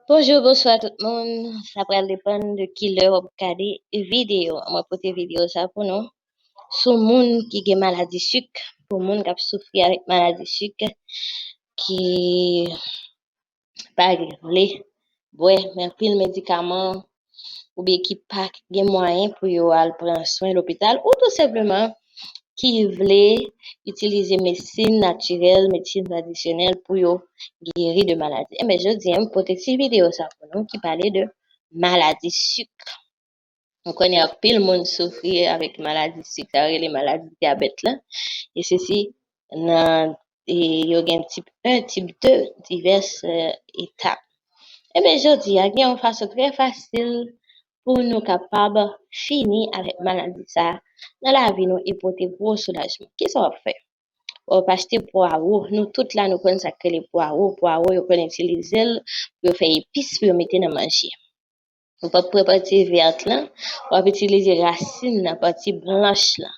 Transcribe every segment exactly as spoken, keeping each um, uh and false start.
Bonjou, bonswa tout moun. Sa pral depann de ki lè w ap gade videyo a. Mwen pote videyo sa pou nou. Sou moun ki gen maladi sik, pou moun k ap soufri avèk maladi sik, ki pa vle bwè anpil medikaman, oubyen ki pa gen mwayen pou yo al pran swen lopital, ou tou senpleman ki vle itilize medsin natirèl, medsin tradisyonèl pou yo geri de maladi. Enben, jodi a, m pote ti videyo sa pou nou ki pale de maladi sik. Nou konnen anpil moun soufri avèk maladi sik, sa yo rele maladi dyabèt la. E sesi nan, e, yo gen tip en, tip de, divès, e, etap. Enben, jodi a, gen yon fason trè fasil pou nou kapab fini avèk maladi sa a nan lavi nou e pote gwo soulajman. Kisa w ap fè? W ap achte pwawo. Nou tout la, nou konn sa k rele pwawo. Pwawo, yo konn itilize l pou yo fè epis, pou yo mete nan manje. Ou p ap pran pati vèt lan, w ap itilize rasin nan, pati blanch lan.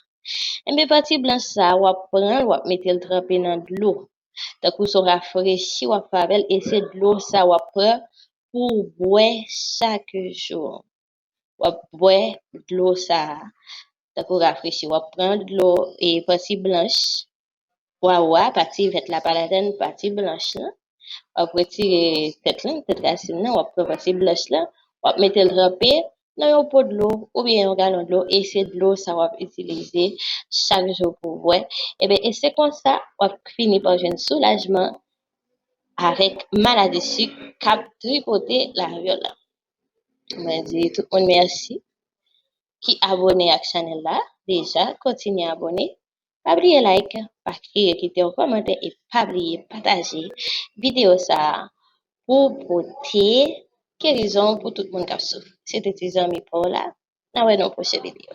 Enben, pati blanch sa a, w ap pran l, w ap mete l tranpe nan dlo. Tankou se yon rafrechi w ap fè avè l, e se dlo sa a w ap pran pou w bwè chak jou. W ap bwè dlo sa a. Tankou rafrechi, w ap pran dlo e pati blanch, pwawo a, pati vèt la pa ladann, pati blanch lan. W ap retire tèt lan, tèt rasin nan, w ap pran pati blanch lan, w ap mete l tranpe nan yon po dlo oubyen yon galon dlo, e se dlo sa w ap itilize chak jou pou w bwè. Enben, e se konsa w ap fini pa jwenn soulajman avèk maladi sik k ap tripote lavi w la. Mwen di tout moun mèsi ki abone ak chanèl la deja, kontinye abone. Pa bliye like, pa bliye kite yon kòmantè e pa bliye pataje videyo sa a pou pote gerizon pou tout moun k ap soufri. Se te ti zanmi pa w la. N a wè nan yon pwochen videyo.